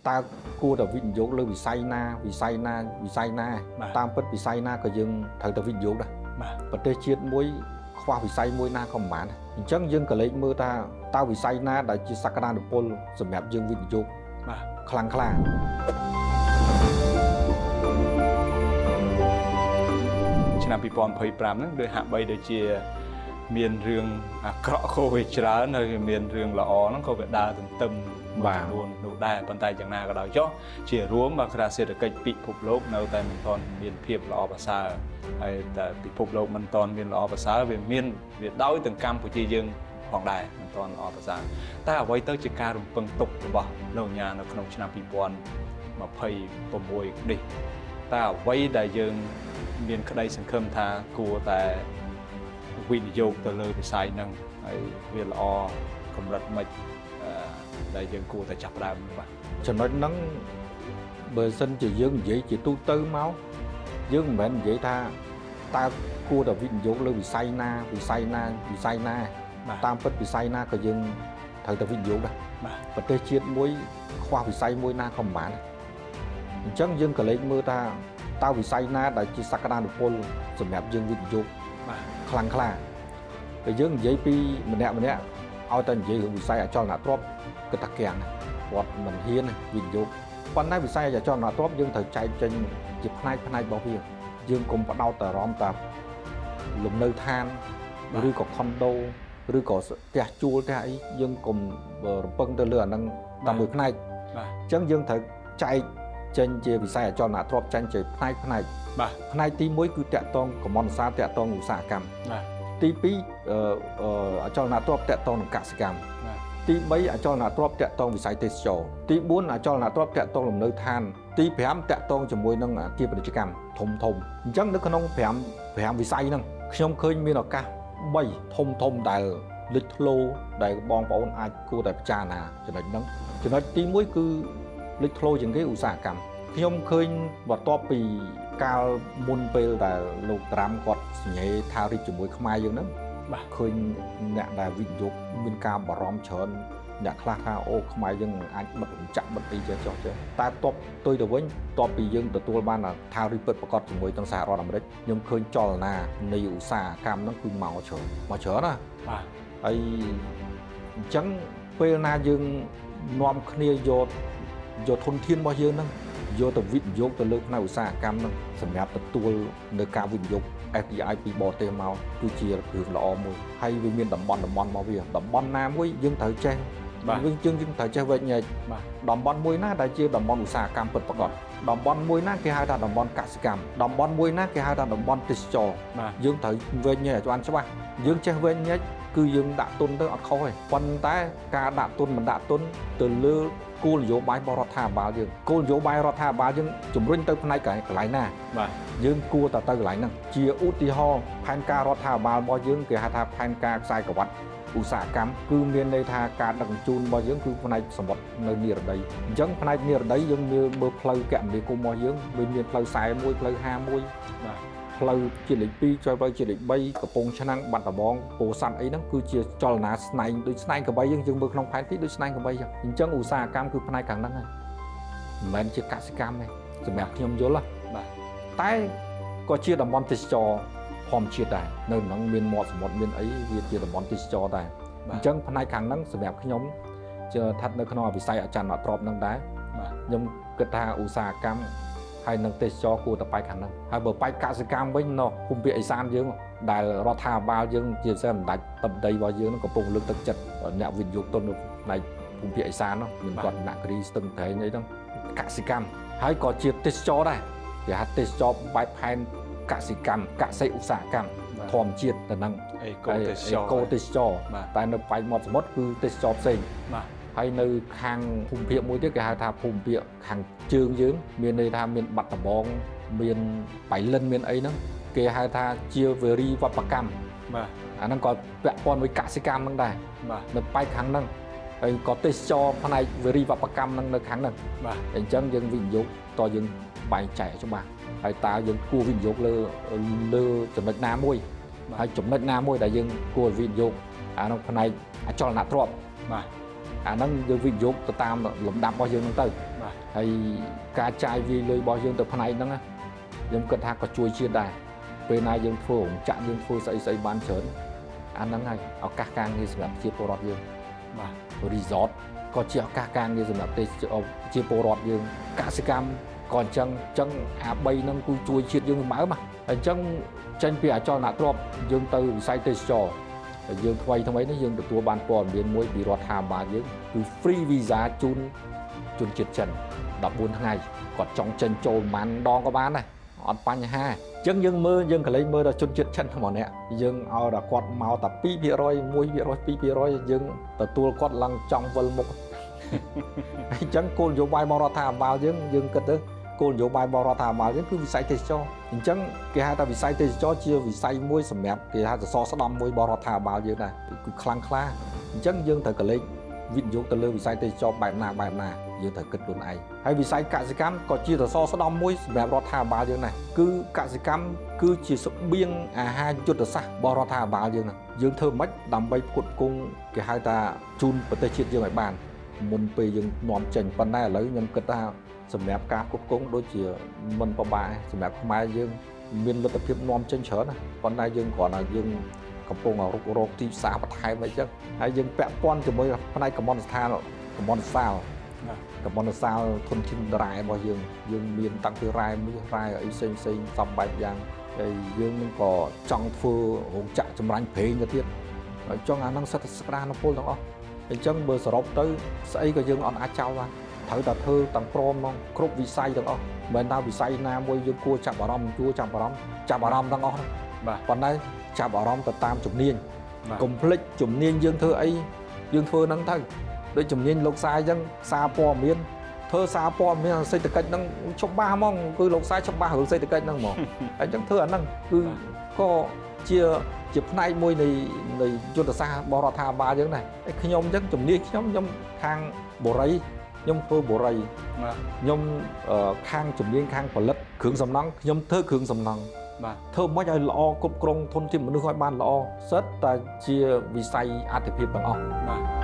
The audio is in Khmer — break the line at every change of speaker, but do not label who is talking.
តើគួរតែវិនិយោគលើវិស័យណាវិស័យណាវិស័យណាតាមពិតវិស័យណាក៏យើងត្រូវតែវិនិយោគដែរ
បាទ
ប្រទេសជាតិមួយខ្វះវិស័យមួយណាក៏មិនបានអញ្ចឹងយើងក៏លេចមើលថាតើវិស័យណាដែលជាសក្តានុពលសម្រាប់យើងវិនិយោគ
បាទ
ខ្លាំងក្លា
ឆ្នាំ2025ហ្នឹងដូចហាក់បីដូចជាមានរឿងអាក្រក់ក៏វាច្រើនហើយវាមានរឿងល្អហ្នឹងក៏វាដើរទន្ទឹមមួយចំនួននោះដែរប៉ុន្តែយ៉ាងណាក៏ដោយចុះជារួមបាទក្រាសេដ្ឋកិច្ចពិភពលោកនៅតែមិនទាន់មានភាពល្អប្រសើរហើយតែពិភពលោកមិនទាន់មានល្អប្រសើរវាមានវាដោយទាំងកម្ពុជាយើងផងដែរមិនទាន់ល្អប្រសើរតែអ្វីទៅជាការរំពឹងទុករបស់លោកញ៉ានៅក្នុងឆ្នាំ2026នេះតើអ្វីដែលយើងមានក្តីសង្ឃឹមថាគួរតែវិនិយោគទៅលើវិស័យហ្នឹងហើយវាល្អកម្រិតម៉េចដែលយើងគួរតែចាប់ផ្ដើមបាទ
ចំណុចហ្នឹងបើសិនជាយើងនិយាយជាទូទៅមកយើងមិនមែននិយាយថាតើគួរតែវិនិយោគលើវិស័យណាវិស័យណាវិស័យណា
បាទ
តាមពិតវិស័យណាក៏យើងត្រូវតែវិនិយោគដែរ
បាទ
ប្រទេសជាតិមួយខ្វះវិស័យមួយណាក៏មិនបានអញ្ចឹងយើងក៏លេចមើលថាតើវិស័យណាដែលជាសក្តានុពលសម្រាប់យើងវិនិយោគ
បាទ
ខ្លាំងក្លាពេលយើងនិយាយពីម្នាក់ម្នាក់ឲ្យតែនិយាយរឿងវិស័យអចលនទ្រព្យគិតថាគាំងគាត់មិនហ៊ានវិនិយោគប៉ុន្តែវិស័យអចលនទ្រព្យយើងត្រូវចែកចេញជាផ្នែកផ្នែករបស់វាយើងកុំផ្ដោតអារម្មណ៍តាលំនៅឋានឬក៏ខុនដូឬក៏ផ្ទះជួលផ្ទះអីយើងកុំរំពឹងទៅលើអាហ្នឹងតែមួយផ្នែក
បាទ
អញ្ចឹងយើងត្រូវចែកចេញជាវិស័យអចលនទ្រព្យចេញជាផ្នែកផ្នែក
បាទ
ផ្នែកទី1គឺតាក់ទងកម្មនសាតាក់ទងឧស្សាហកម្ម
បាទ
ទី2អចលនទ្រព្យតាក់ទងនឹងកសិកម្ម
បាទ
ទី3អចលនទ្រព្យតាក់ទងវិស័យទេសចរទី4អចលនទ្រព្យតាក់ទងលំនៅឋានទី5តាក់ទងជាមួយនឹងអាគារពាណិជ្ជកម្មធំធំអញ្ចឹងនៅក្នុង5វិស័យហ្នឹងខ្ញុំឃើញមានឱកាស3ធំធំដែលលេចធ្លោដែលបងប្អូនអាចគួរតែពិចារណាចំណុចហ្នឹងចំណុចទី1គឺលេចធ្លោជាងគេឧស្សាហកម្មខ្ញុំឃើញបន្ទាប់ពីកាលមុនពេលដែលលោកត្រាំគាត់សញ្ញេថារីកជាមួយខ្មែរយើងហ្នឹង
បាទ
ឃើញអ្នកដែលវិនិយោគមានការបារម្ភច្រើនអ្នកខ្លះថាអូខ្មែរយើងអាចបិទរោងចក្របិទអីចេះចុះចេះតែតបទុយទៅវិញតបពីយើងទទួលបានថារីកពិតប្រាកដជាមួយទាំងសហរដ្ឋអាមេរិកខ្ញុំឃើញចលនានៃឧស្សាហកម្មហ្នឹងគឺមកច្រើនមកច្រើនណា
បាទ
ហើយអញ្ចឹងពេលណាយើងនាំគ្នាយកធនធានរបស់យើងហ្នឹងយកទៅវិនិយោគទៅលើផ្នែកឧស្សាហកម្មហ្នឹងសម្រាប់ទទួលនៅការវិនិយោគ FDI ពីបរទេសមកគឺជារឿងល្អមួយហើយវាមានតំបន់មកវាតំបន់ណាមួយយើងត្រូវចេះ
បាទ
វិញយើងត្រូវចេះវែកញែក
បាទ
តំបន់មួយណាដែលជាតំបន់ឧស្សាហកម្មពិតប្រាកដតំបន់មួយណាគេហៅថាតំបន់កសិកម្មតំបន់មួយណាគេហៅថាតំបន់ទេសចរ
បាទ
យើងត្រូវវែកញែកឲ្យបានច្បាស់យើងចេះវែកញែកគឺយើងដាក់ទុនទៅអត់ខុសទេប៉ុន្តែការដាក់ទុនមិនដាក់ទុនទៅលើគោលនយោបាយរបស់រដ្ឋាភិបាលយើងគោលនយោបាយរដ្ឋាភិបាលយើងជំរុញទៅផ្នែកកន្លែងណា
បាទ
យើងគួរតែទៅកន្លែងហ្នឹងជាឧទាហរណ៍ផែនការរដ្ឋាភិបាលរបស់យើងគេហៅថាផែនការខ្សែក្រវ៉ាត់ឧស្សាហកម្មគឺមានន័យថាការដឹកជញ្ជូនរបស់យើងគឺផ្នែកសមុទ្រនៅនិរដីអញ្ចឹងផ្នែកនិរដីយើងមើលផ្លូវគមនាគមន៍របស់យើងវាមានផ្លូវ41ផ្លូវ51
បាទ
ផ្លូវជាតិលេខ2ចុយផ្លូវជាតិលេខ3កំពង់ឆ្នាំងបាត់ដំបងពោធិ៍សាត់អីហ្នឹងគឺជាចលនាស្នែងដូចស្នែងក្របីយើងមើលក្នុងផែនទីដូចស្នែងក្របីចឹងអញ្ចឹងឧស្សាហកម្មគឺផ្នែកខាងហ្នឹងហើយមិនមែនជាកសិកម្មទេសម្រាប់ខ្ញុំយល់ណា
បាទ
តែក៏ជាតំបន់ទេសចរធម្មជាតិដែរនៅក្នុងមានមាត់សមុទ្រមានអីវាជាតំបន់ទេសចរដែរអញ្ចឹងផ្នែកខាងហ្នឹងសម្រាប់ខ្ញុំជាស្ថិតនៅក្នុងវិស័យអចលនទ្រព្យហ្នឹងដែរ
បាទ
ខ្ញុំគិតថាឧស្សាហកម្មហើយនឹងទេសចរគួរតែបែកខាងហ្នឹងហើយបើបែកកសិកម្មវិញនៅភូមិភាគឦសានយើងដែលរដ្ឋាភិបាលយើងជាពិសេសម្ដេចតបដីរបស់យើងហ្នឹងកំពុងលើកទឹកចិត្តអ្នកវិនិយោគទុននៅផ្នែកភូមិភាគឦសាននោះមានគាត់អ្នកគិរីស្ទឹងត្រែងអីហ្នឹងកសិកម្មហើយក៏ជាទេសចរដែរគេហៅទេសចរបែបផែនកសិកម្មកសិឧស្សាហកម្មធម្មជាតិទៅហ្នឹង
អេកូទេសចរ
អេកូទេសចរ
បាទ
តែនៅប៉ែកមាត់សមុទ្រគឺទេសចរផ្សេង
បាទ
ហើយនៅខាងភូមិភាគមួយទៀតគេហៅថាភូមិភាគខាងជើងយើងមានន័យថាមានបាត់ដំបងមានបៃលិនមានអីហ្នឹងគេហៅថាជាវេរីវប្បកម្ម
បាទ
អាហ្នឹងក៏ពាក់ព័ន្ធមួយកសិកម្មហ្នឹងដែរ
បាទ
នៅប៉ែកខាងហ្នឹងហើយក៏ទេសចរផ្នែកវេរីវប្បកម្មហ្នឹងនៅខាងហ្នឹង
បាទ
អញ្ចឹងយើងវិនិយោគតយើងបែងចែកឲ្យច្បាស់ហើយតើយើងគួរវិនិយោគលើចំណុចណាមួយហើយចំណុចណាមួយដែលយើងគួរវិនិយោគអានោះផ្នែកអចលនទ្រព្យ
បាទ
អាហ្នឹងយើងវិនិយោគទៅតាមលំដាប់របស់យើងហ្នឹងទៅ
បាទ
ហើយការចាយវាយលុយរបស់យើងទៅផ្នែកហ្នឹងខ្ញុំគិតថាក៏ជួយជាតិដែរពេលណាយើងធ្វើរោងចក្រយើងធ្វើស្អីស្អីបានច្រើនអាហ្នឹងហើយឱកាសការងារសម្រាប់ជាពលរដ្ឋយើង
បាទ
resort ក៏ជាឱកាសការងារសម្រាប់ជាពលរដ្ឋយើងកសិកម្មក៏អញ្ចឹងអញ្ចឹងអា3ហ្នឹងគឺជួយជាតិយើងសម្បើមអញ្ចឹងចេញពីអចលនទ្រព្យយើងទៅវិស័យទេសចរហើយយើងថ្មីថ្មីនេះយើងទទួលបានព័ត៌មានមួយពីរដ្ឋាភិបាលយើងគឺ free visa ជូនជនជាតិចិន14ថ្ងៃគាត់ចង់ចេញចូលប្រហែលដងក៏បានដែរអត់បញ្ហាអញ្ចឹងយើងមើលយើងកលែងមើលដល់ជនជាតិចិនម្នាក់យើងឲ្យដល់គាត់មកតែ2% 1% 2%យើងទទួលគាត់ឡើងចង់វិលមុខអញ្ចឹងគោលនយោបាយរបស់រដ្ឋាភិបាលយើងយើងគិតទៅគោលនយោបាយរបស់រដ្ឋាភិបាលយើងគឺវិស័យទេសចរអញ្ចឹងគេហៅថាវិស័យទេសចរជាវិស័យមួយសម្រាប់គេហៅសសរស្តម្ភមួយរបស់រដ្ឋាភិបាលយើងដែរគឺខ្លាំងក្លាអញ្ចឹងយើងត្រូវកលេចវិនិយោគទៅលើវិស័យទេសចរបែបណាបែបណាយើងត្រូវគិតខ្លួនឯងហើយវិស័យកសិកម្មក៏ជាសសរស្តម្ភមួយសម្រាប់រដ្ឋាភិបាលយើងដែរគឺកសិកម្មគឺជាស្បៀងអាហារយុទ្ធសាស្ត្ររបស់រដ្ឋាភិបាលយើងហ្នឹងយើងធ្វើម៉េចដើម្បីផ្គត់ផ្គង់គេហៅថាជូនប្រទេសជាតិយើងឲ្យបានមុនពេលយើងនាំចេញប៉ុន្តែឥឡូវខ្ញុំគិតថាសម្រាប់ការផ្គត់ផ្គង់ដូចជាមិនពិបាកសម្រាប់ខ្មែរយើងមានលទ្ធភាពនាំចេញច្រើនណាប៉ុន្តែយើងគ្រាន់តែយើងកំពុងរុករកទីផ្សារបន្ថែមអីចឹងហើយយើងពាក់ព័ន្ធជាមួយផ្នែកកម្មស្ថានកម្មសាលកម្មសាលធនធានរ៉ែរបស់យើងយើងមានតាំងពីរ៉ែមាសរ៉ែអីផ្សេងផ្សេងសំបែបយ៉ាងហើយយើងនឹងក៏ចង់ធ្វើរោងចក្រចម្រាញ់ប្រេងទៅទៀតហើយចង់អាហ្នឹងសិតតែសក្តានុពលទាំងអស់អញ្ចឹងបើសរុបទៅស្អីក៏យើងអត់អាចចោលបានត្រូវតែធ្វើទាំងព្រមហ្មងគ្រប់វិស័យទាំងអស់មិនមែនថាវិស័យណាមួយយើងគួរចាប់អារម្មណ៍គួរចាប់អារម្មណ៍ចាប់អារម្មណ៍ទាំងអស់
បាទ
ប៉ុន្តែចាប់អារម្មណ៍ទៅតាមជំនាញកុំភ្លេចជំនាញយើងធ្វើអីយើងធ្វើហ្នឹងទៅដូចជំនាញលោកសាយអញ្ចឹងសារព័ត៌មានធ្វើសារព័ត៌មានសេដ្ឋកិច្ចហ្នឹងច្បាស់ហ្មងគឺលោកសាយច្បាស់រឿងសេដ្ឋកិច្ចហ្នឹងហ្មងអញ្ចឹងធ្វើអាហ្នឹងគឺក៏ជាផ្នែកមួយនៃយុទ្ធសាស្ត្ររបស់រដ្ឋាភិបាលយើងដែរខ្ញុំអញ្ចឹងជំនាញខ្ញុំខាងបុរីខ្ញុំធ្វើបុរីខ្ញុំខាងជំនាញខាងផលិតគ្រឿងសំណង់ខ្ញុំធ្វើគ្រឿងសំណង់
បាទ
ធ្វើម៉េចឲ្យល្អគ្រប់គ្រងធនធានមនុស្សឲ្យបានល្អសិតតែជាវិស័យអត្ថិភាពទាំងអស់
បាទ